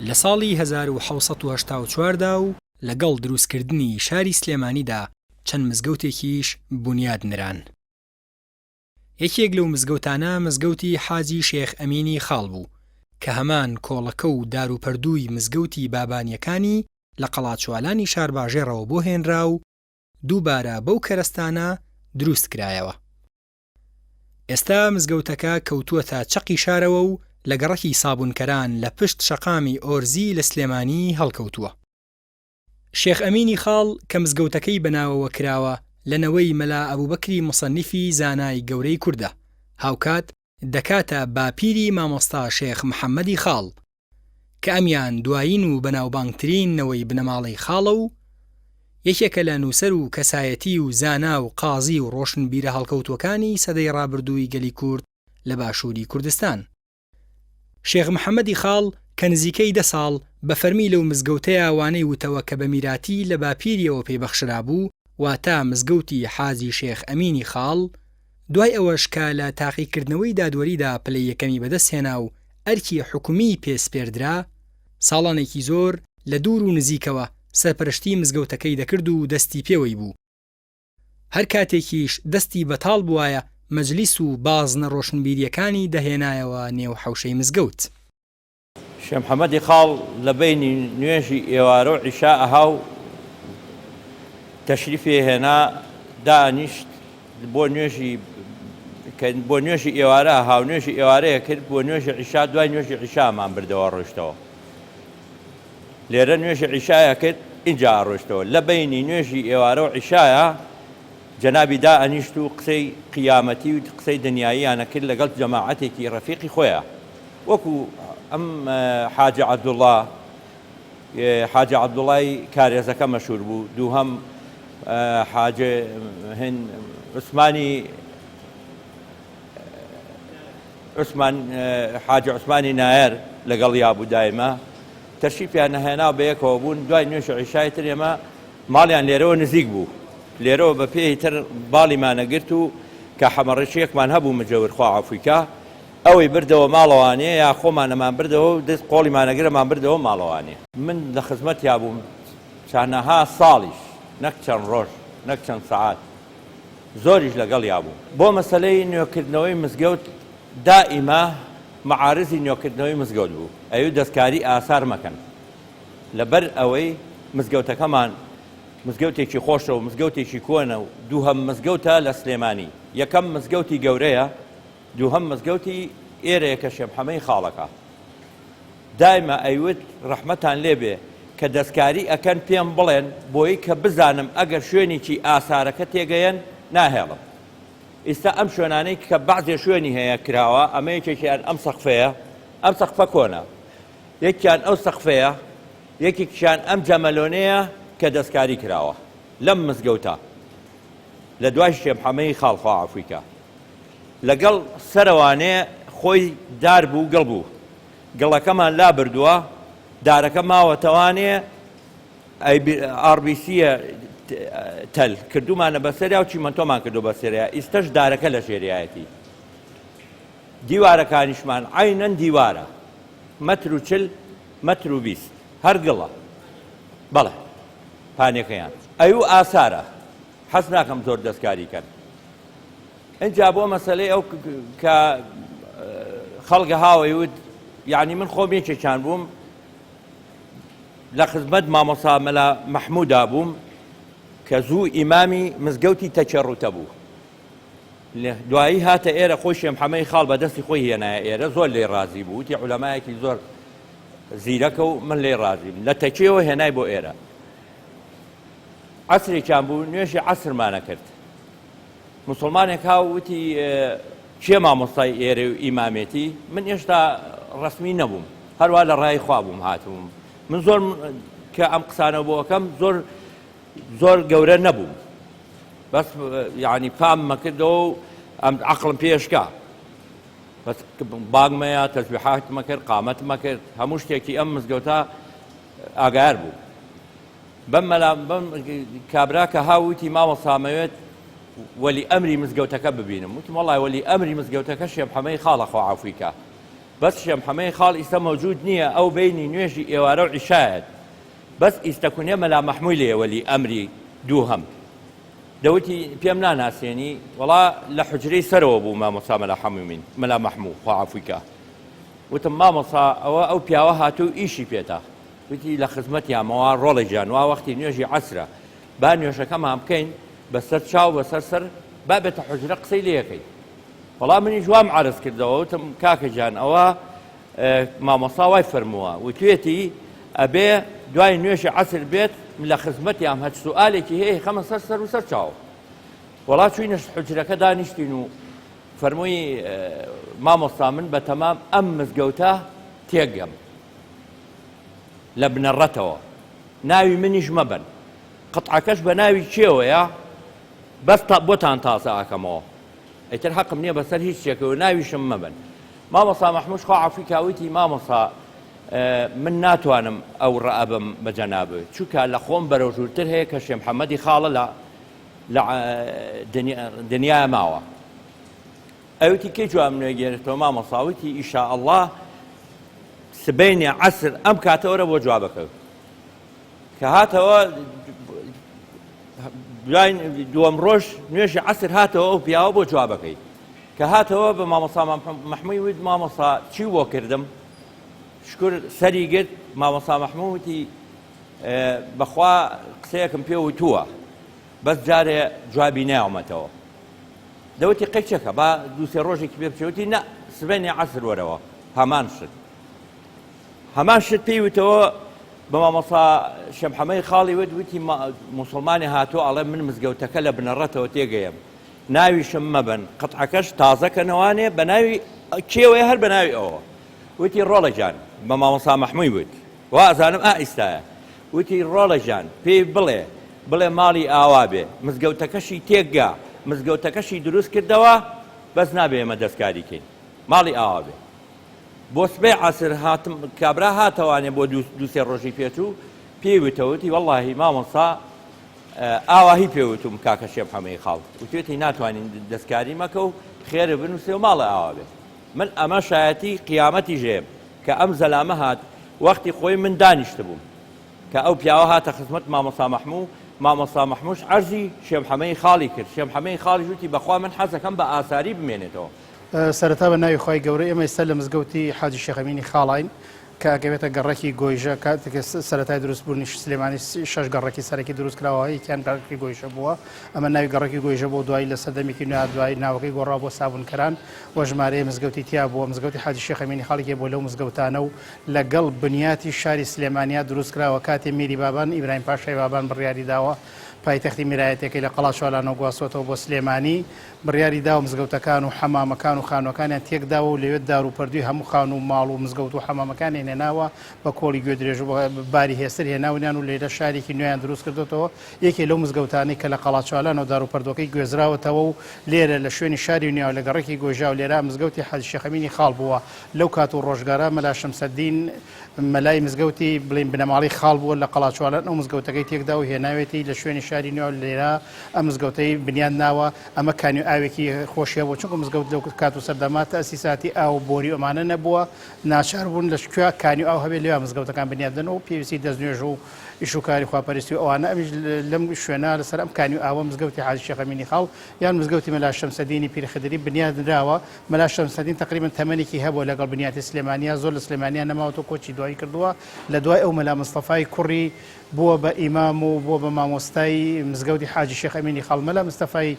لە ساڵی 1784 دا و لەگەڵ دروستکردنی شاری سلێمانیدا چەند مزگەوتێکیش بونیاد نران. یەکێک لەو مزگەوتانە مزگەوتی حاجی شێخ ئەمینی خاڵ بوو کە هەمان کۆڵەکە و داروپەردووی مزگەوتی بابانییەکانی لە قەڵاچوالانی شارباژێڕەوە بۆ هێنرا و دووبارە بەو کەرەستانە دروست کرایەوە. ئێستا مزگەوتەکە کەوتووەتە چەقی شارەوە و لە گەڕەکی سابوونکەران لە پشت شەقامی ئۆرزی لە سلێمانی هەڵکەوتووە. شێخ ئەمینی خاڵ کە مزگەوتەکەی بە ناوەوە کراوە لە نەوەی مەلا ئەبوبەکری موسەنیفی زانای گەورەی کوردە، هاوکات دەکاتە باپیری مامۆستا شێخ محەمەدی خاڵ، کە ئەمیان دوایین و بەناوبانگترین نەوەی بنەماڵەی خاڵە و یەکێکە لە نووسەر و کەسایەتی و زانا و قازی و ڕۆشنبیرە هەڵکەوتووەکانی سەدەی ڕابردووی گەلی کورد لە باشووری کوردستان. شێخ محەمەدی خاڵ کە نزیکەی دە ساڵ بە فەرمی لەو مزگەوتەیا وانەی وتەوە کە بە میراتی لە باپیریەوە پێی بەخشرابوو، واتە مزگەوتی حاجی شێخ ئەمینی خاڵ، دوای ئەوەش کە لە تاقیکردنەوەی دادوەریدا پلەی یەکەمی بەدەست هێنا و ئەرکی حکومیی پێ سپێردرا، ساڵانێکی زۆر لە دوور و نزیکەوە سەرپەرشتی مزگەوتەکەی دەکرد و دەستی پێوەی بوو. هەر کاتێکیش دەستی بەتاڵ بوایە مەجلیس و بازنە ڕۆشنبیرییەکانی دەهێنایەوە نێو حەوشەی مزگەوت. شێ محەمەدی خاڵ لە بەینی نوێژی ئێوارە و عیشا ئەها و تەشریفی هێنا دانیشت بۆ نوێژی کە بۆ نوێژی ئێوارە ئەها و نوێژی ئێوارەیە کرد بۆ نوێژی عیشا دوای نوێژی عیشامان بردەوە ڕۆیشتەوە لێرە نوێژی عیشایە کرد ئینجا ئەڕۆیشتەوە لە بەینی نوێژی ئێوارە و عیشایە جەنابی دائەنیشت و قسەی قیامەتی و قسەی دنیاییان ئەکرد لەگەڵ جەماعەتێکی ڕەفیقی خۆیا وەکو ئەم حاجی عەبدوڵا حاجی عەبدوڵای کارێزەکە مەشهور بوو دووهەم حاجێ هن عوسمانی عوسمان حاجی عوسمانی نایەر لەگەڵیا بوو دایمە تەشریفیان نەهێنا و بەیەکەوە بوون دوای نوێژی عیشای تر ئێمە ماڵیان لێرەوە نزیک بوو لێرەوە بە پێی تر باڵیمانە گرت و کە حەمەڕەشیەکمان هەبوو مجەور خوا عەفوی کا ئەوەی بردەوە ماڵەوانێ یا خۆمانەمان بردەوە و دەست قۆڵیمانەگرەمان بردەوە ماڵەوانێ. من لە خزمەتیا بووم چەنەها ساڵیش نەک چەند ڕۆژ نەک چەند سەعات زۆریش لەگەڵیا بووم. بۆ مەسەلەی نوێکردنەوەی مزگەوت دائیمە مەعارزی نوێکردنەوەی مزگەوت بوو ئەیوت دەستکاری ئاسار مەکەن لەبەر ئەوەی مزگەوتەکەمان مزگەوتێکی خۆشە و مزگەوتێکی کۆنە و دووهەم مزگەوتە لە سلێمانی یەکەم مزگەوتی گەورەیە دووهەم مزگەوتی ئێرەیە کە شێ محەمەی خاڵەکە دایمە ئەیوت ڕەحمەتان لێبێ کە دەستکاری ئەکەن پێم بڵێن بۆی کە بزانم ئەگەر شوێنێکی ئاسارەکە تێگەیەن ناهێڵم ئیستا ئەم شوێنانەی کە بەعزێ شوێنی هەیە کراوە ئەمە یەکێکیان ئەم سەقفەیە ئەم سەقفە کۆنە یەکیان ئەو سەقفەیە یەکێکیان ئەم جەمەلۆنەیە کە دەستکاری کراوە لەم مزگەوتە لە دوای شێ محەمەی خاڵ خوا عەفوی کا لەگەڵ سەرەوانێ خۆی دار بوو گڵ بوو گڵەکەمان لا بردووە دارەکە ماوەتەوانێ ئاڕ بی سیە تەل کردومانە بەسەریا و چیمەنتۆمان کردو بەسەریا ئیستەش دارەکە لە ژێریایەتی دیوارەکانیشمان عەینەن دیوارە مەتر و چل مەتر و 20 هەر گڵە بەڵێ پانەکەیان ئەو ئاسارە حەز ناکەم زۆر دەستکاری کەن ئینجا بۆ مەسەلەی ئەو کە خەڵگە هاوەی وت یعنی من خۆم یەکێکیان بووم لە خزمەت مامۆسا مەلا مەحمودا بووم کە زوو ئیمامی مزگەوتی تەکێ ڕوتە بوو دوایی هاتە ئێرە خۆی شێ محەمەی خاڵ بە دەستی خۆی هێنایە ئێرە زۆر لێی ڕازی بوو وتی عولەمایەکی زۆر زیرەکە و من لێی ڕازیم لە تەکێوە هێنای بۆ ئێرە عەسرێکیان بوو نوێژی عەسرمانە کرد موسڵمانێک ها وتی کێ مامۆستای ئێرە و ئیمامێتی من ئێشتا ڕەسمی نەبووم هەروە لە ڕای خوا بووم هاتبووم من زۆر کە ئەم قسانە بۆ ئەەکەم زۆر زۆر گەورە نەبووم بەس یعنی پام مەکردەوە و ئەم عقلم پێشکا بەس بانگمەیە تەزبیحاتمە کرد قامەتمە کرد هەموو شتێکی ئەم مزگەوتە ئاگار بوو بەم مەلا بەم کابرا کە ها وتی مامۆستا ئەمەوێت وەلی ئەمری مزگەوتەکە ببینم وتم وەڵای وەلی ئەمری مزگەوتەکە شێ محەمەی خاڵە خوا عەفوی کا. بەس شێ محەمەی خاڵ ئیستە مەوجود نییە ئەو بەینی نوێژی ئێوارە و عیشایەت بەس ئیستە کونێ مەلا مەحمووی لێ وەلی ئەمری دووهەم. دەوتی پێم ناناسێنی؟ وەڵا لە حوجرەی سەرەوە بوو مامۆستا مەلا حەمومین، مەلا مەحموو، خوا عەفوی کا. وتم مامۆستا ئەوە ئەو پیاوە هاتوو و ئیشی پێتە. وتی لە خزمەتیامەوە ڕۆڵە گیان وا وەختی نوێژی عەسرە با نوێژەکەمان بکەین بە سەر چاو بە سەر سەر با بێتە حوجرە قسەی لێ ئەکەین. وەڵا منیش وام عەرز کردەوە وتم کاکە گیان ئەوە مامۆستا وای فەرمووە وتوێتی ئەبێ دوای نوێژی عەسر بێت لە خزمەتیام هەچ سوئالێکی هەیە خەمە سەر سەر و سەر چاو. وەڵا چوینە حوجرەکە دانیشتین و فەرمووی مامۆستا من بە تەمام ئەم مزگەوتە تێگەم لە بنەڕەتەوە ناوی منیش مەبەن قطعەکەش بە ناوی کێوەیە بەس بۆتان تازە ئەکەمەوە ئیتر حەقم نییە بەسەر هیچ شتێکەوە ناویشم مەبەن مامۆستا مەحموش خوا عەفوی کا وتی مامۆستا من ناتوانم ئەو ڕەئبم بە جەنابت چونکە لە خۆم بەرەو ژوورتر هەیە کە شێ محەممەدی خاڵە لە لە دنیا ماوە ئەوتی کەی جواب نوێگێرێتەوە مامۆستا وتی ئیشاءاللە سبەینێ عەسر ئەم کاتەوەرە بۆ جوابەکە کە هاتەوە دوای دووەم ڕۆژ نوێژی عەسر هاتەوە ئەو پیاوە بۆ جوابەکەی کە هاتەوە بە مامۆستا مەحمووی وت مامۆستا چی بۆ کردم شکر سەری گرت مامۆستا مەحموو وتی بەخوا قسەیەکم پێ وتووە بەس جارێ جوابی ناومەتەوە دەوتی قەیچەکە با دووسێ ڕۆژێکی پێ بچێوتی نە سبەینێ عەسر وەرەوە هەمان شت هەمان شت پێی وتەوە بە مامۆستا شێمحەمەی خاڵی وت وتی موسڵمانی هاتووە ئەڵێ من مزگەوتەکە لە بنەڕەتەوە تێگەیەم ناویشم مەبەن قەتعەکەش تازە کەنەوانێ بە ناوی کێوەیە هەر بە ناوی ئەوە وتی ڕۆڵە گیان بە مامۆستا مەحمووی وت وا ئەزانم ئا ئیستایە وتی ڕۆڵە گیان پێی بڵێ بڵێ ماڵی ئاوا بێ مزگەوتەکەشی تێکگا مزگەوتەکەشی دروست کردەوە بەس نابێ ئێمە دەستکاری کەین ماڵی ئاوا بێ بۆ سبەی عەسر هاتم کابرا هاتەوانێ بۆ دوو سێ ڕۆژی پێچوو پێی وتەوە وتی وەڵاهی مامۆستا ئاواهی پێ وتوم کاکە شێ محەمەی خاڵ وتوێتی ناتوانین دەستکاری مەکە و خێرە بنووسێ و ماڵە ئاوا بێت من ئەمە شایەتی قیامەتی ژێم کە ئەم زەلامە هات وەختی خۆی من دانیشتبووم کە ئەو پیاوە هاتە خزمەت مامۆستا مەحموو مامۆستا مەحمووش عەرزی شێ محەمەی خاڵی کرد شێ محەمەی خاڵیش وتی بەخوا من حەزەکەم بە ئاساری بمێنێتەوە سەرەتا بە ناوی خوای گەورە ئێمە ئێستا لە مزگەوتی حاجی شێخ ئەمینی خاڵاین کە ئەکەوێتە گەڕەکی گۆیژە کاتێک سەرەتای دروستبوونی سلێمانی شەش گەڕەکی سەرەکی دروست کراوە یەکیان گەڕەکی گۆیژە بووە ئەمە ناوی گەڕەکی گۆیژە بۆ دوایی لە سەردەمێکی نوێ دوایی ناوەکەی گۆڕا بۆ سابونکەران و ژمارەیە مزگەوتی تیا بووە مزگەوتی حاجی شێخ ئەمینی خاڵێکی بۆ لەو مزگەوتانە و لەگەڵ بنیاتی شاری سلێمانیا دروست کراوە کاتێ میری بابان ئیبراهیم پاشای بابان بڕیاری داوە پایتەختی میرایەتەکەی لە قەڵاچوالانەوە گواستوەتەوە بۆ سلێمانی بڕیاری داوە مزگەوتەکان و حەمامەکان و خانووەکانیان تێکداوە و لەوێ دار و پەردووی هەموو خانوو و ماڵ و مزگەوت و حەمامەکانیان هێناوە بە کۆڵی گوێدرێژ و بە باری هێستر هێناونیان و لێرە شارێکی نوێیان دروست کردۆتەوە. یەکێ لەو مزگەوتانەی کە لە قەڵاچوالانەوە دار و پەردووەکەی گوێزراوەتەوە و لێرە لە شوێنی شاری نوێ و لە گەڕەکی گۆیژاو لێرە مزگەوتی حاجی شێخ ئەمینی خاڵ بووە. لەو کات و ڕۆژگارە مەلا شەمسەدین مەلای مزگەوتی بڵێین بنەماڵەی خاڵ بووە لە قەڵاچوالان ئەو مزگەوتەکەی تێکدا و هێناوێتی لە شوێنی شاری نوێ و لێرە ئەم مزگەوتەی بنیاد ناوە. ئەمە کانی و ئاوێکی خۆشی هەبووە چونکە مزگەوت لەو کات و سەردەمە تەئسیساتی ئاو و بۆری و ئەمانە نەبووە ناچار بوون لە کوێ کانی و ئاو هەبێت لەوێ مزگەوتەکان بنیاد دەن و پێویستی دەستنوێژ و ئیش و کاری خواپەرستی و ئەوانە ئەمیش لەم شوێنە لەسەر ئەم کانی و ئاوە مزگەوتی حاجی شێخ ئەمینی خاڵ یان مزگەوتی مەلا شەمسەدینی پیرخدری بنیاد نراوە مەلا شەمسەدین تەقریبەن تەمەنێکی هەبووە لەگەڵ بنیاتی سلێمانیا زۆر لە سلێمانیا نەماوەتەوە کۆچی دوایی کردووە لە دوای ئەو مەلا مستەفای کوڕی بووە بە ئیمام و بووە بە مامۆستای مزگەوتی حاجی شێخ ئەمینی خاڵ. مەلا مستەفای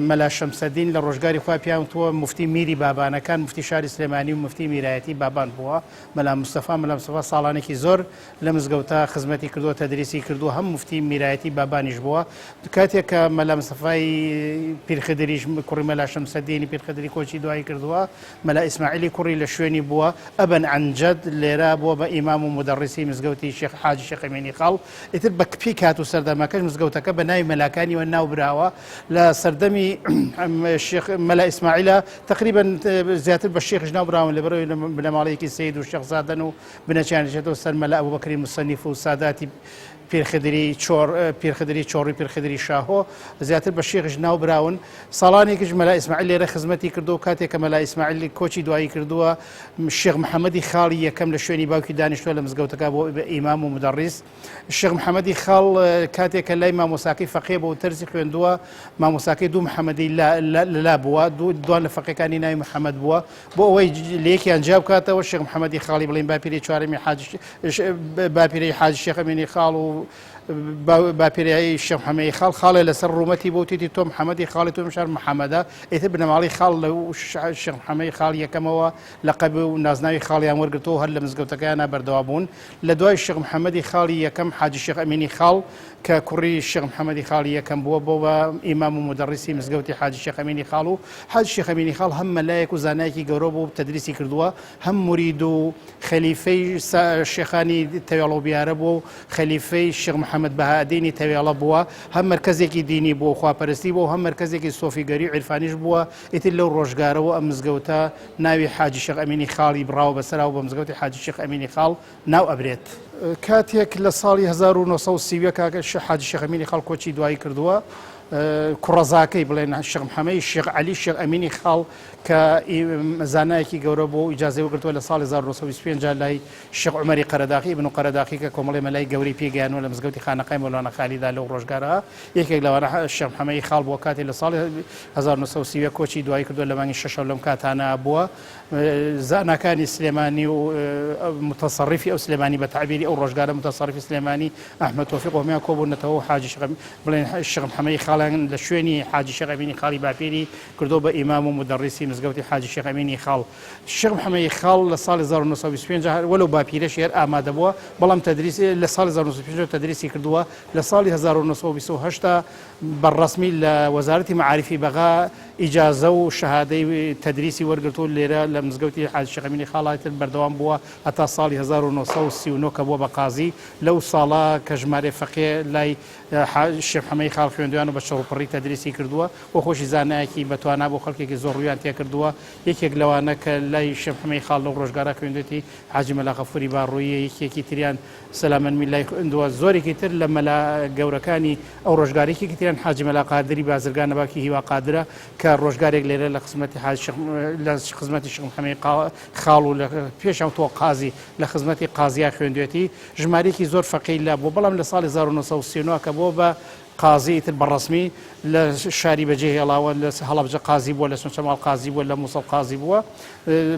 مەلا شەمسەدین لە ڕۆژگاری خۆی پیان وتووە موفتی میری بابانەکان، موفتی شاری سلێمانی و موفتی میرایەتی بابان بووە. مەلا مستەفا مەلا مستەفا ساڵانێکی زۆر لە مزگەوتە خزمەتی کردووە، تەدریسی کردووە، هەم موفتی میرایەتی بابانیش بووە. کاتێک کە مەلا مستەفای پیرخدریش کوڕی مەلا شەمسەدینی پیرخدری کۆچی دوایی کردووە، مەلا ئیسماعیلی کوڕی لە شوێنی بووە، ئەبەن عەنجەد لێرە بووە بە ئیمام و مودەڕیسی مزگەوتی شێخ حاجی شێخ ئەمینی خاڵ، ئیتر بە کپی کات و سەردەمەکەش مزگەوتەکە بە ناوی مەلاکانیوە ناو براوە، لە سەردەمی شێخ مەلا ئیسماعیلە تەقریبەن زیاتر بە شێخیش ناو براون لەبەرئەوەی بنەماڵەیەکی سەید و شێخزادەن و بنەچەیان دەچێتەوە سەر مەلا ئەبوبەکری موسەنیف و ساداتی. پیرخدری چۆڕ، پیرخدری چۆڕی پیرخدری شاهۆ، زیاتر بە شێخیش ناو براون. ساڵانێکیش مەلا ئیسماعیل لێرە خزمەتی کردووە و کاتێک کە مەلا ئیسماعیل کۆچی دوایی کردووە، شێخ محەمەدی خاڵی یەکەم لە شوێنی باوکی دانیشتووە لە مزگەوتەکە بۆ بە ئیمام و مودەڕیس. شێخ محەمەدی خاڵ کاتێک کە لای مامۆساکەی فەقێ بوو تەرزی خوێندووە، مامۆساکەی دوو محەمەدی لەلا بووە، دوان لە فەقێکانی ناوی محەمەد بووە، بۆ ئەوەی لە یەکیان جیا بکاتەوە شێخ محەمەدی خاڵی بڵێن باپیرەی چوارەمی حاجی باپیرەی حاجی شێخ ئەمینی خاڵ و باپیرەی شێخ محەمەدی خاڵ خاڵێ لەسەر ڕوومەتی بۆ تیتی تۆ محەمەدی خاڵی تۆ شار محەمەدە ئیتر بنەماڵەی خاڵ لە شێخ محەمەدی خاڵ یەکەمەوە لەقەب و نازناوی خاڵیان وەرگرتەوە هەر لە مزگەوتەکەیانە بەردەوا بوون لە دوای شێخ محەمەدی خاڵی یەکەم حاجی شێخ ئەمینی خاڵ کە کوڕی شێخ محەمەدی خاڵی یەکەم بووە بۆ بە ئیمام و مودەڕیسی مزگەوتی حاجی شێخ ئەمینی خاڵ و حاجی شێخ ئەمینی خاڵ هەم مەلایەک و زانایەکی گەورە بوو تەدریسی کردووە هەم مورید و خەلیفەی شێخانی تەوێڵە و بیارە بووە و خەلیفەی شێخ محەمەد بەهائەدینی تەوێڵە بووە هەم مەرکەزێکی دینی بووە و خواپەرستی بووە و هەم مەرکەزێکی سۆفیگەری و عیرفانیش بووە ئیتر لەو ڕۆژگارەوە ئەم مزگەوتە ناوی حاجی شێخ ئەمینی خاڵی بڕاوە بەسەرا و بە مزگەوتی حاجی شێخ ئەمینی خاڵ ناو ئەبرێت. کاتێک لە ساڵی 1931 کاکە حاجی شێخ ئەمینی خاڵ کۆچی دوایی کردووە، کوڕەزاکەی بڵێن شێخ محەمەی شێخ عەلی شێخ ئەمینی خاڵ کە زانایەکی گەورە بوو و ئیجازەی وەرگرتووە لە ساڵی 1925 لای شێخ عومەری قەرەداخی ئیبن قەرەداخی کە کۆمەڵی مەلای گەورەی پێگەیانوە لە مزگەوتی خانەقای مەولانا خالیدا لەو ڕۆژگارە یەکێک لەوانە شێخ محەمەی خاڵ بووە کاتێ لە ساڵی 1930 کۆچی دوایی کردووە لە مانگی شەشەوە لەم کاتانە بووە زاناکانی سلێمانی و متەسەڕیفی ئەو سلێمانی بە تەعبیری ئەو ڕۆژگارە متەسەڕیفی سلێمانی ئەحمەد تۆفیق و هەموویان کۆبوونەتەوە و حاجی شێخ بڵێن شێخ محەمەدی خاڵیان لە شوێنی حاجی شێخ ئەمینی خاڵی باپیری کردووە بە ئیمام و مودەڕیسی مزگەوتی حاجی شێخ ئەمینی خاڵ. شێخ محەمەدی خاڵ لە ساڵی 1925 وەلو باپیرەشی هەر ئامادە بووە بەڵام تەدریس لە ساڵی 1925 تەدریسی کردووە لە ساڵی 1928 بە ڕەسمی لە وەزارەتی مەعاریفی بەغا ئیجازە و شەهادەی تەدریسی وەرگرتووە و لێرە لە مزگەوتی حاجی شێخ ئەمینی خاڵای تر بەردەوام بووە هەتا ساڵی 1939 کە بووە بە قازی لەو ساڵە کە ژمارەی فەقێ لای شێخ حەمەی خاڵ خوێندویان و بە چڕوپڕی تەدریسی کردووە و خۆشی زانایەکی بەتوانا بۆ خەڵکێکی زۆر ڕوویان تێکردووە یەکێک لەوانە کە لای شێخ حەمەی خاڵ لەو ڕۆژگارە خوێندوێتی حاجی مەلا غەفوری باڕووییە یەکێکی تریان سەلامەن میلای خوێندووە زۆرێکی تر لە مەلا گەورەکانی ئەو ڕۆژگارە یەکێکی تریان حاجی مەلا قادری بازرگانە باوکی هیوا قادرە کە ڕۆژگارێک لێرە لە خزمەتی حاجی شێخ لە خزمەتی شێخ محەمەی خاڵ و لە پێشان تۆ قازی لە خزمەتی قازیا خوێندوێتی ژمارەیەکی زۆر فەقێی لا بووە بەڵام لە ساڵی 1939 کە بووە بە قازی ئیتر بە ڕەسمی لە شاری بەجێ هێڵاوە لە هەڵەبجە قازی بووە لە سنچەماڵ قازی بووە لە مووسڵ قازی بووە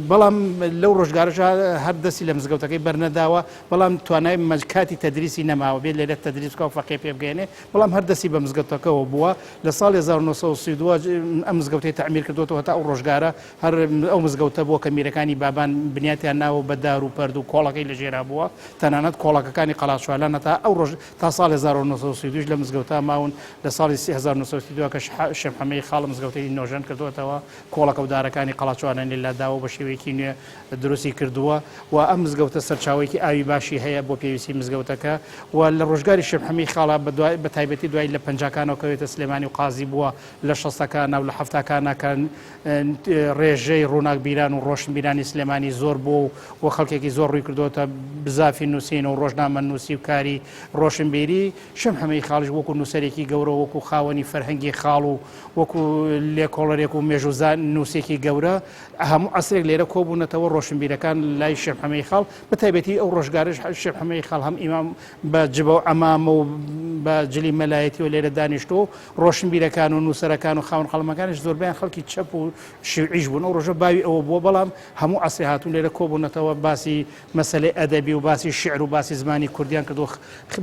بەڵام لەو ڕۆژگارەشا هەر دەستی لە مزگەوتەکەی بەرنەداوە بەڵام توانای کاتی تەدریسی نەماوە بێت لێرە تەدریس بکا و فەقێ پێ بگەێنێ بەڵام هەر دەستی بە مزگەوتەکەوە بووە لە ساڵی 1932 ئەم مزگەوتەی تەعمیر کردوەوە هەتا ئەو ڕۆژگارە هەر ئەو مزگەوتە بووە کە میرەکانی بابان بنیاتیان ناوە بە دار و پەرد و کۆڵەکەی لە ژێرا بووە تەنانەت کۆڵەکەکانی قەڵاچوالان هەتا ئەو ڕۆژ تا ساڵی 1932 لە مزگەوتە ماون لە ساڵی 1932 کە شێخ محەمەدی خاڵ مزگەوتەی نۆژەن کردووەتەوە کۆڵەکە و دارەکانی قەڵاچوالانی لاداوە بە شێوەیەکی نوێ دروستی کردووە و ئەم مزگەوتە سەرچاوەیەکی ئاوی باشی هەیە بۆ پێویستی مزگەوتەکە و لە ڕۆژگاری شێخ محەمەدی خاڵا بە تایبەتی دوای لە پەنجاکانەوە کەوێتە سلێمانی و قازی بووە لە شەستەکانا و لە حەفتاکانا کە ڕێژەی ڕووناکبیران و ڕۆشنبیرانی سلێمانی زۆر بووە و خەڵکێکی زۆر ڕووی کردووەتە بزافی نووسین و ڕۆژنامەنووسی و کاری ڕۆشنبیری، شێخ محەمەدی خاڵیش وەکوو نووسەرێکی گەورە و وەکوو خاوەنی فەرهەنگی خاڵ و وەکوو لێکۆڵەرێک و مێژووزان نووسێکی گەورە هەموو عەسرێک لێرە کۆبوونەتەوە ڕۆشنبیرەکان لای شێخ محەمەدی خاڵ بە تایبەتی ئەو ڕۆژگارەش شێخ محەمەدی خاڵ هەم ئیمام بە جبە و عەمامە و بە جلی مەلایەتیەوە لێرە دانیشتووە و ڕۆشنبیرەکان و نووسەرەکان و خاوەن قەڵەمەکانیش زۆربەیان خەڵکی چەپ و شیوعیش بوون ئەو ڕۆژە باوی ئەوە بووە بەڵام هەموو عەسرێ هاتوون لێرە کۆبوونەتەوە باسی مەسەلەی ئەدەبی و باسی شیعر و باسی زمانی کوردیان کردووە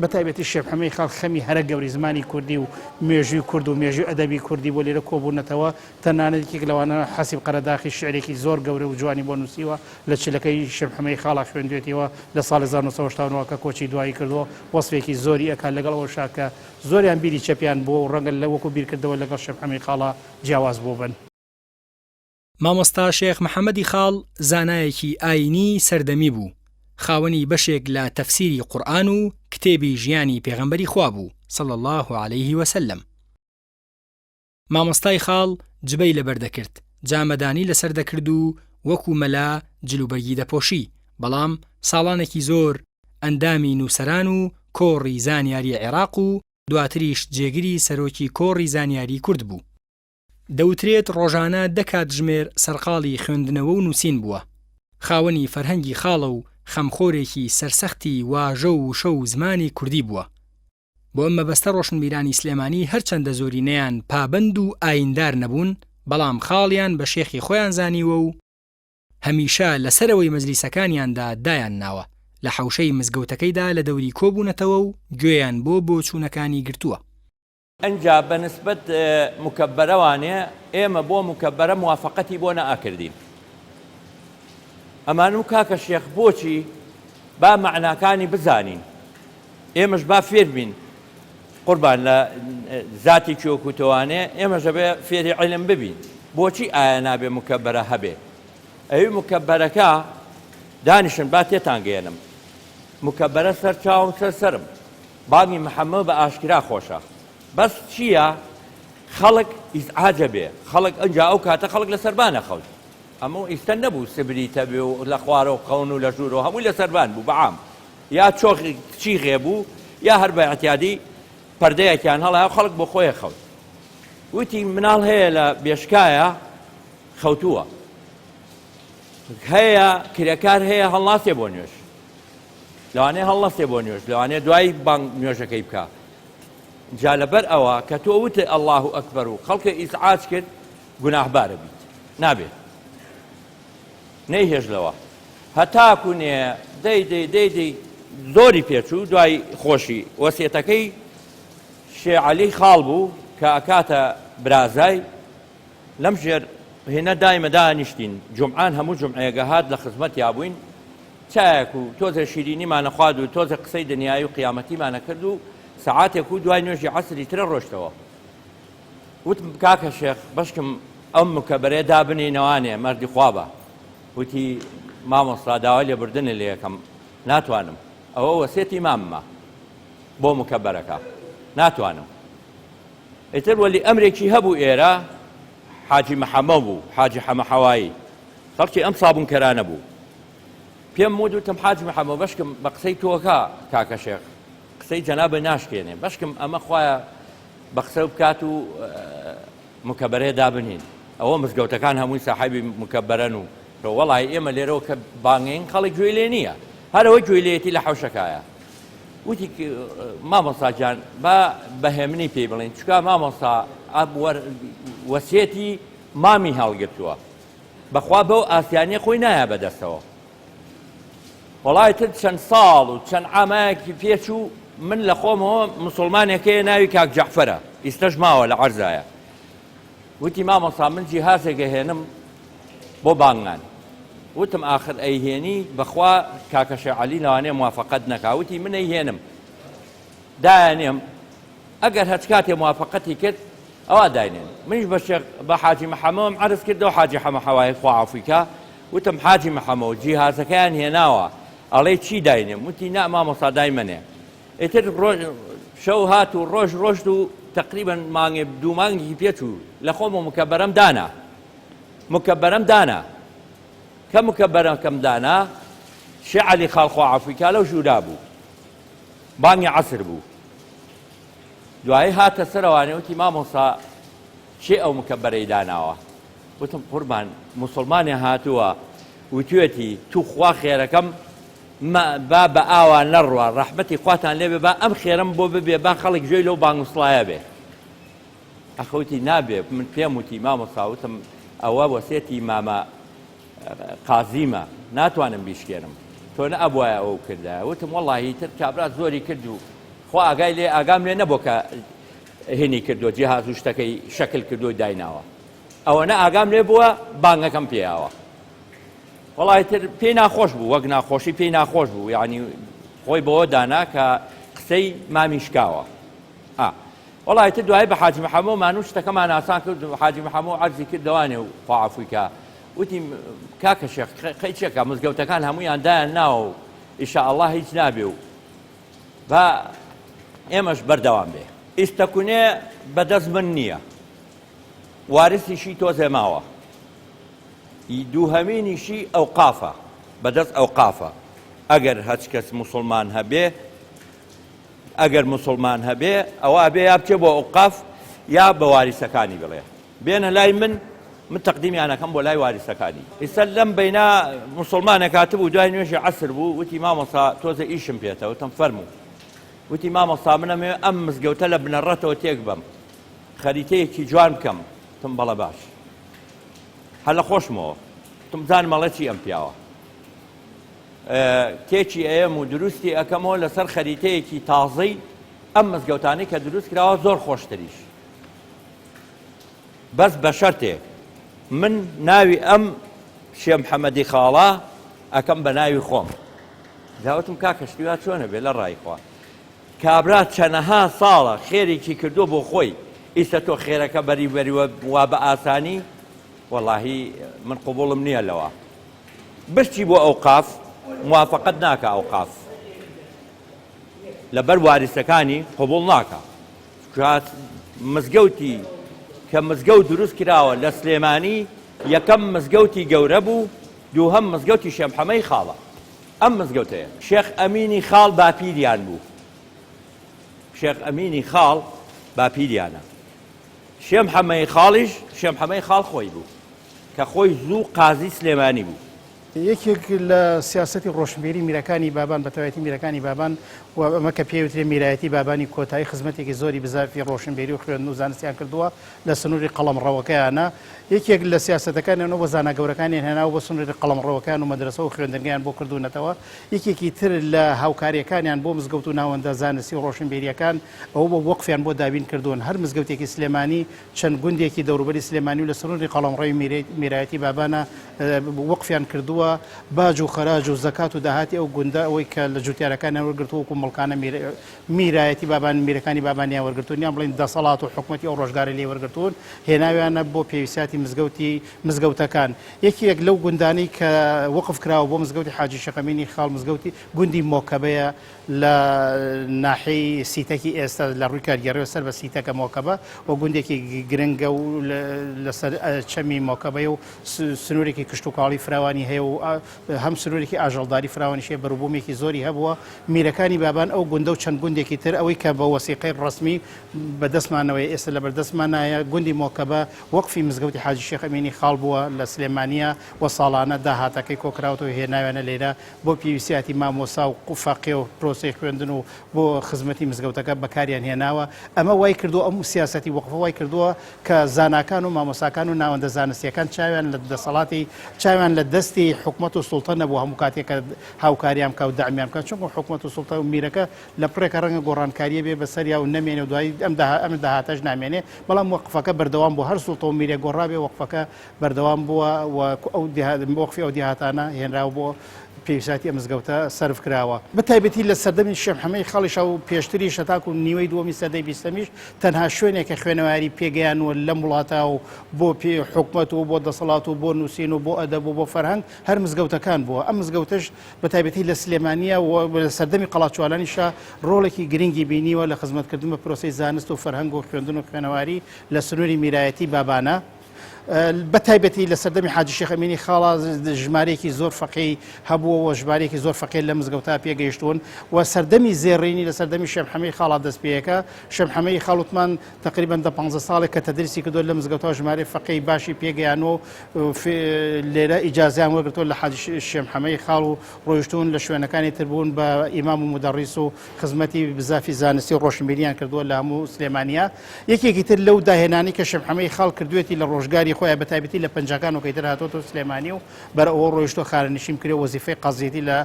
بە تایبەتی شێخ محەمەدی خاڵ خەمی هەرە گەورەی زمانی کوردی و مێژووی کورد و مێژووی ئەدەبی کوردی بۆ لێرە کۆبوونەتەوە تەنانەت یەکێک لەوانە حەسیب قەرەداخی شیعرێکی زۆر گەورە و جوانی بۆ نووسیوە لە چلەکەی شێخ محەمەدی خاڵا خوێندوێتیەوە لە ساڵی 1989 کە کۆچی دوایی کردووە وەسفێکی زۆری ئەکات لەگەڵ ئەوەشا کە زۆریان بیری چەپیان بووە و ڕەنگە لە وەکو بیرکردنەوە لەگەڵ شێخ محەمەدی خاڵا جیاواز بووبن. مامۆستا شێخ محەمەدی خاڵ زانایەکی ئایینیی سەردەمی بوو، خاوەنی بەشێک لە تەفسیری قورئان و کتێبی ژیانی پێغەمبەری خوا بوو، صلی اللە علیه وسلم. مامۆستای خاڵ جبەی لەبەر دەکرد، جامەدانی لەسەر دەکرد و وەکو مەلا جلوبەرگی دەپۆشی، بەڵام ساڵانێکی زۆر ئەندامی نووسەران و کۆڕی زانیاری عێراق و دواتریش جێگری سەرۆکی کۆڕی زانیاری کورد بوو. دەوترێت ڕۆژانە دە کاتژمێر سەرقاڵی خوێندنەوە و نووسین بووە. خاوەنی فەرهەنگی خاڵە و خەمخۆرێکی سەرسەختی واژە و وشە و زمانی کوردی بووە. بۆ ئەم مەبەستە ڕۆشنبیرانی سلێمانی هەرچەندە زۆرینەیان پابەند و ئایندار نەبوون، بەڵام خاڵیان بە شێخی خۆیان زانیوە و هەمیشە لە سەرەوەی مەجلیسەکانیاندا دایانناوە، لە حەوشەی مزگەوتەکەیدا لە دەوری کۆبوونەتەوە و گوێیان بۆ بۆچوونەکانی گرتووە. ئنجا بە نسبەت مکەبەرەوانێ ئێمە بۆ مکەبەرە موافەقەتی بۆ نەئەکردین. ئەمانوو کاکە شێخ بۆچی با مەعناکانی بزانین ئێمەش با فێر بین قوربان لە زاتێکی وەکو تۆوانێ ئێمەش ئەبێ فێری عیلم ببین بۆچی ئایا نابێ مکەبەرە هەبێ ئەوی مکەبەرەکە دانیشن با تێتان گەیەنم مکەبەرە سەر چاوم سەر سەرم بانگی محەممە بە ئاشکرا خۆشە بەس چییە خەڵک ئیزعاجە بێ خەڵک ئەنجا ئەو کاتە خەڵک لە سەربانە خەوت ئەمە ئیستە نەبوو سبریتە بێ و لە خوارەوە خەون و لە ژوورەوە هەمووی لە سەربان بوو بەعام یا چۆغ چیغێ بوو یا هەر بە ئیعتیادی پەردەیەکیان هەڵا و خەڵک بۆ خۆی خەوت وتی مناڵ هەیە لە بێشکایە خەوتووە هەیە کرێکار هەیە هەڵناسێ بۆ نوێژ لەوانەیە هەڵنەستێ بۆ نوێژ لەوانەیە دوای بانگ نوێژەکەی بکە جا لەبەر ئەوە کە تۆ وتت ئەلله ئەکبەر و خەڵکە ئیزعاج کرد گوناهبارە بیت نابێت نەیهێشت لەوە هەتاکو نێ دەی دەی دەی دەی زۆری پێچوو دوای خۆشی وەسێتەکەی شێ عەلی خاڵ بوو کە ئەکاتە برازای لەم ژێر هێنە دایمە دانیشتین جومعان هەموو جومعەیەگە هات لە خزمەتیا بووین چایەک و تۆزێ شیرینیمانە خوارد و تۆزێ قسەی دنیایی و قیامەتیمانە کرد و سەعاتێک و دوای نوێژی عەسری ترە ڕۆشتەوە وتم کاکە شێخ بەشکم ئەم مکەبەرەیە دابنێینەوانێ مەردی خوا بە وتی مامۆستا داوای لێبوردنت لێ ئەکەم ناتوانم ئەوە وەسێتی ماممە بۆ مکەبەرەکە ناتوانم ئیتر وەلی ئەمرێکی هەبوو ئێرە حاجی محەمە بوو حاجی حەمە حەوایی خەڵکی ئەم سابوونکەرانە بوو پێم وت وتم حاجی محەمە بەشکم بە قسەی تۆکە کاکە شێخ قسەی جەنابە ناشکێنێ بەشکم ئەمە خوایە بە قسە بکات و مکەبەرەیە دابنین ئەوە مزگەوتەکان هەمووی ساحێبی مکەبەرەن و وەڵی ئێمە لێرەوە کە بانگین خەڵک گوێی لێ نییە هەرەوە گوێی لێتی لە حەوشەکایە وتی مامۆستا گیان با بە هێمنی پێی بڵێن چکا مامۆستا وەسێتی مامی هەڵگرتووە بەخوا بەو ئاسیانە خۆی نایە بەدەستەوە وەڵای تر چەند ساڵ و چەند عامایەکی پێچوو من لە خۆمەوە مسوڵمانێک هەیە ناوی کاک جەعفەرە ئیستەش ماوە لە عەرزایە وتی مامۆستا من جیهازێک ئەهێنم بۆ بانگان وتم ئاخر ئەیهێنی بەخوا کاکە شێخ عەلی لەوانەیە موافقەت نەکا وتی من ئەیهێنم دایانێم ئەگەر هەچ کاتێ موافقەتی کرد ئەوا داینێن منیش بە شێخ بە حاجی محەمەوەم عەرز کردەوە حاجی حەمە حەوایی خوا عەفوی کا وتم حاجی محەمەو جیهازەکەیان هێناوە ئەڵێی چی داینێم وتی نا مامۆستا دایمەنێ ئیتر ڕۆژ شەو هات و ڕۆژ ڕۆشت و تقریبا مانگێ دوو مانگی پێچوو لە خۆم و مکەبەرەم دانا مکەبەرەم دانا کە مکەبەرەکەم دانا شێ عەلی خاڵ خوا عەفوی کا لەو ژوورا بوو بانگی عەسر بوو دوایی هاتە سەرەوانێ وتی مامۆستا کێ ئەو مکەبەرەی داناوە؟ وتم قوربان موسڵمانێ هاتووە وتوێتی توخوا خێرەکەم با بە ئاوا نەڕوا ڕەحمەتی خواتان لێبێ با ئەم خێرەم بۆ ببێ با خەڵک گوێی لەو بانگ و سڵایە بێ ئەخەوتی نابێ من پێم وتی مامۆستا وتم ئەوە وەسێتی مامە قازیمە ناتوانم بیشکێنم تۆ نە ئەبوایە ئەوەو کردایە وتم وەڵاهی تر کابرا زۆری کرد و خوا ئاگای لێ ئاگام لێ نەبوو کە هینی کردووە جیهاز و شتەکەی شەکل کردووە دایناوە ئەوەنە ئاگام لێ بووە بانگەکەم پێیاوە وەڵی تر پێی ناخۆش بوو وەک ناخۆشی پێی ناخۆش بوو یعنی خۆی بەوە دانا کە قسەی مامی شکاوە ئا وەڵا ئیتر دوایی بە حاجی محەمۆ مان و شتەکەمان ئاسان کرد و حاجی محەمۆ عەرزی کرد دەوانێ و خوا عەفوی کا وتی کاکە شێخ قەی چێکە مزگەوتەکان هەموویان دایان ناوە و ئیشاءاللە هیچ نابێ و با ئێمەش بەردەوام بێ. ئیستەکونێ بەدەست من نییە وارسیشی تۆزێ ماوە ی دووهەمینیشی ئەوقافە بەدەست ئەوقافە ئەگەر هەچ کەس موسڵمان هەبێ. ئەگەر موسڵمان هەبێ ئەوە ئەبێ یا بچێ بۆ ئەوقاف یا بە واریسەکانی بڵێ بێنە لای من من تەقدیمیان ئەکەم بۆ لای واریسەکانی. ئیستا لەم بەینا موسڵمانێک هاتبوو دوای نوێژی عەسر بوو وتی مامۆستا تۆزێ ئیشم پێتە وتم فەرموو وتی مامۆستا من ئەمەوێ ئەم مزگەوتە لە بنەڕەتەوە تێک بەم خەریتەیەکی جوان بکەم وتم بەڵێ باش هەر لە خۆشمەوە وتم بزانم ئەڵێ چی ئەم پیاوە تێکی ئەیەم و دروستی ئەکەمەوە لەسەر خەریتەیەکی تازەی ئەم مزگەوتانەی کە دروست کراوە زۆر خۆشتریش بەس بە شەرتێک من ناوی ئەم شێ محەممەدی خاڵە ئەکەم بە ناوی خۆم داوتم کاکە شتی وا چۆنە بێ لە ڕای خوا کابرا چەنەها ساڵە خێرێکی کردووە بۆ خۆی ئیستا تۆ خێرەکە بەری بەریوە وا بە ئاسانی وەڵاهی من قبوڵم نییە لەوە بشچی بۆ ئەوقاف موافقەت ناکا ئەوقاف لەبەر واریسەکانی قبوڵ ناکا مزگەوتی کە مزگەوت دروست کراوە لە سلێمانی یەکەم مزگەوتی گەورە بوو دووهەم مزگەوتی شێخ حەمەی خاڵە ئەم مزگەوتەیە شێخ ئەمینی خاڵ باپیریان بوو شێخ ئەمینی خاڵ باپیریانە شێم حەمەی خاڵیش شێم حەمەی خاڵ خۆی بوو کە خۆی زوو قازی سلێمانی بوو. یەکێک لە سیاسەتی ڕۆشنبیری میرەکانی بابان بە تایبەتی میرەکانی بابان و ئەمە کە پێی وترێ میرایەتی بابانی کۆتایی خزمەتێکی زۆری بزافی ڕۆشنبیری و خوێندن و زانستیان کردووە لە سنووری قەڵەمڕەوەکەیانە یەکێک لە سیاسەتەکانیان بۆ زانا گەورەکانیان هێناوە بۆ سنووری قەڵەمڕەوەکان و مەدرەسە و خوێندنگەیان بۆ کردوونەتەوە یەکێکی تر لە هاوکارییەکانیان بۆ مزگەوت و ناوەندە زانستی و ڕۆشنبیرییەکان ئەوە بۆ وەقفیان بۆ دابین کردوون هەر مزگەوتێکی سلێمانی چەند گوندێکی دەوروبەری سلێمانی و لە سنووری قەڵەمڕەوی میرایەتی بابانە وەقفیان کردووە، باج و خەراج و زەکات و داهاتی ئەو گوندە ئەوەی کە لە جوتیارەکانیان وەرگرتووە وەکو مڵکانە میرایەتی بابان میرەکانی بابانیان وەرگرتوون یان بڵێین دەسەڵات و حکومەتی ئەو ڕۆژگارەی لێ وەرگرتوون هێناویانە بۆ پێویستیاتی مزگەوتی مزگەوتەکان. یەکێک لەو گوندانەی کە وەقف کراوە بۆ مزگەوتی حاجی شێخ ئەمینی خاڵ مزگەوتی گوندی مۆکەبەیە لە ناحیەی سیتەکی ئێستا لە ڕووی کارگێڕیەوە سەر بە سیتەکە مۆکەبە و گوندێکی گرنگە و لەسەر چەمی مۆکەبەیە و سنوورێکی کشتوکاڵی فراوانی هەیە و هەم سنوورێکی ئاژەڵداری فراوانیش هەیە بەروبوومێکی زۆری هەبووە میرەکانی بابان ئەو گوندە و چەند گوندێکی تر ئەوەی کە بە وەسیقەی ڕەسمی بەدەستمانەوەی ئێستا لە بەردەستمانایە گوندی مۆکەبە وەقفی مزگەوتی حاجی شێخ ئەمینی خاڵ بووە لە سلێمانیە و ساڵانە داهاتەکەی کۆکراوەتەوە هێناویانە لێرە بۆ پێویستیاتی مامۆستا و فەقێ و پرۆسەی خوێندن و بۆ خزمەتی مزگەوتەکە بەکاریان هێناوە، ئەمە وای کردووە ئەم سیاسەتی وەقفە وای کردووە کە زاناکان و مامۆستاکان و ناوەندە زانستییەکان چاویان لە دەسەڵاتی چاویان لە دەستی حکومەت و سوڵتە نەبوو هەموو کاتێک کە هاوکاریان بکا و دەعمیان بکا چونکە حکومەت و سوڵتە و میرەکە لە پڕێکە ڕەنگە گۆڕانکارییە بێ بەسەریا و نەمێنێ و دوایی ئەم داها ئەم داهاتەش نامێنێ بەڵام وەقفەکە بەردەوام بوو هەر سوڵتە و میرێک گۆڕابێ وەقفەکە بەردەوام بووە و ئەو وەقفی ئەو دێهاتانە هێنراوە بۆ پێویستاتی ئەم مزگەوتە سەرف کراوە. بە تایبەتی لە سەردەمی شێخ محەمەدی خاڵیشا و پێشتریش هەتاکو نیوەی دووەمی سەدەی بیستەمیش تەنها شوێنێک کە خوێنەواری پێگەیانووە لەم وڵاتە و بۆ حکومەت و بۆ دەسەڵات و بۆ نووسین و بۆ ئەدەب و بۆ فەرهەنگ هەر مزگەوتەکان بووە. ئەم مزگەوتەش بە تایبەتی لە سلێمانییە و لە سەردەمی قەڵاچوالانیشا ڕۆڵێکی گرنگی بینیوە لە خزمەتکردن بە پرۆسەی زانست و فەرهەنگ و خوێندن و خوێنەواری لە سنووری میرایەتی بابانە. بە تایبەتی لە سەردەمی حاجی شێخ ئەمینی خاڵا ژمارەیەکی زۆر فەقێی هەبووە و ژمارەیەکی زۆر فەقێ لە مزگەوتا پێگەیشتوون و سەردەمی زێڕینی لە سەردەمی شێخ حەمەی خاڵا دەست پێیەکە شێخ حەمەی خاڵ وتمان تقریبا دە 15 ساڵێک کە تەدریسی کردووە لە مزگەوتا ژمارەی فەقێی باشی پێگەیانوە و لێرە ئیجازیان وەرگرتووە لە حاجی شێخ حەمەی خاڵ و ڕۆیشتوون لە شوێنەکانی تر بوون بە ئیمام و مودەڕیس و خزمەتی بزافی زانستی و ڕۆشنبیریان کردووە لە هەموو سلێمانیا یەکێکی تر لەو داهێنانەی کە شێخ حەمەی خاڵ کردوێتی لە ڕۆژگاری خۆیان بە تایبەتی لە پەنجاکان و کەیتر هاتۆتەوە سلێمانی و بەر ئەوە ڕۆیشتۆ خانەنشین بکرێ وەزیفەی قەزیەتی لە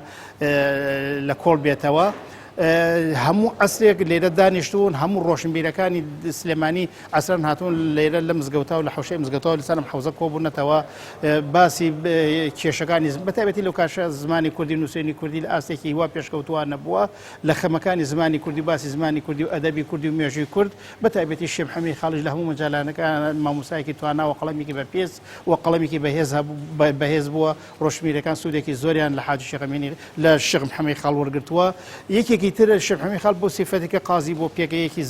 لە کۆڵ بێتەوە. هەموو عەسرێک لێرە دانیشتوون هەموو ڕۆشنبیرەکانی سلێمانی عەسران هاتوون لێرە لە مزگەوتا و لە حوشەی مزگەوتەوە لەسەر ئەم حەوزە کۆبوونەتەوە باسی کێشەکانی بە تایبەتی لەو کاشە زمانی کوردی نووسێنی کوردی لە ئاستێکی وا پێشکەوتووە نەبووە لە خەمەکانی زمانی کوردی باسی زمانی کوردی و ئەدەبی کوردی و مێژووی کورد بە تایبەتی شێخ حەمەی خاڵیش لە هەموو مەجالانەکان مامۆستایەکی توانا و قەڵەمێکی بەپێز و قەڵەمێکی بەهێز هەبوو بەهێز بووە ڕۆشنبیرەکان سوودێکی زۆریان لە حاجی شێخ ئەمینی لە شێخ محەمەی خاڵ وەرگرتووە یەکێکی. خاڵێکی تر شێخ محەمەی خاڵ بۆ سیفەتی کە قازی بۆ پێگەیەکی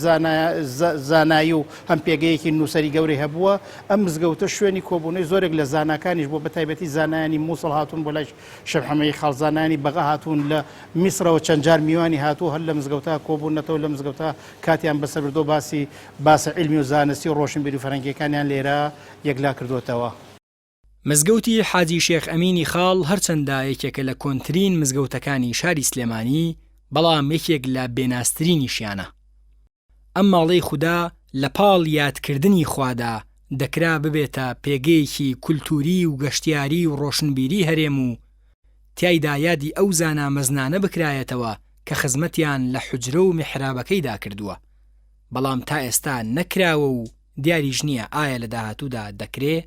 زانایی و هەم پێگەیەکی نووسەری گەورەی هەبووە، ئەم مزگەوتە شوێنی کۆبوونەوەی زۆرێک لە زاناکانیش بووە، بە تایبەتی زانایانی مووسڵ هاتوون بۆ لای شێخ محەمەی خاڵ، زانایانی بەغا هاتوون لە میسرەوە چەند جار میوانی هاتووە هەر لە مزگەوتە کۆبوونەتەوە لە مزگەوتە کاتیان بەسەر بردووە باسی باسە عیلمی و زانستی و ڕۆشنبیری و فەرهەنگییەکانیان لێرە یەکلا کردووەتەوە. مزگەوتی حاجی شێخ ئەمینی خاڵ هەرچەندە یەکێکە لە کۆنترین مزگەوتەکانی شاری سلێمانی، بەڵام یەکێک لە بێنازترینیشیانە. ئەم ماڵەی خودا لە پاڵ یادکردنی خوادا دەکرا ببێتە پێگەیەکی کولتووری و گەشتیاری و ڕۆشنبیری هەرێم و تیایدا یادی ئەو زانا مەزنانە بکرایەتەوە کە خزمەتیان لە حوجرە و میحرابەکەیدا کردووە، بەڵام تا ئێستا نەکراوە و دیاریش نییە ئایا لە داهاتوودا دەکرێ؟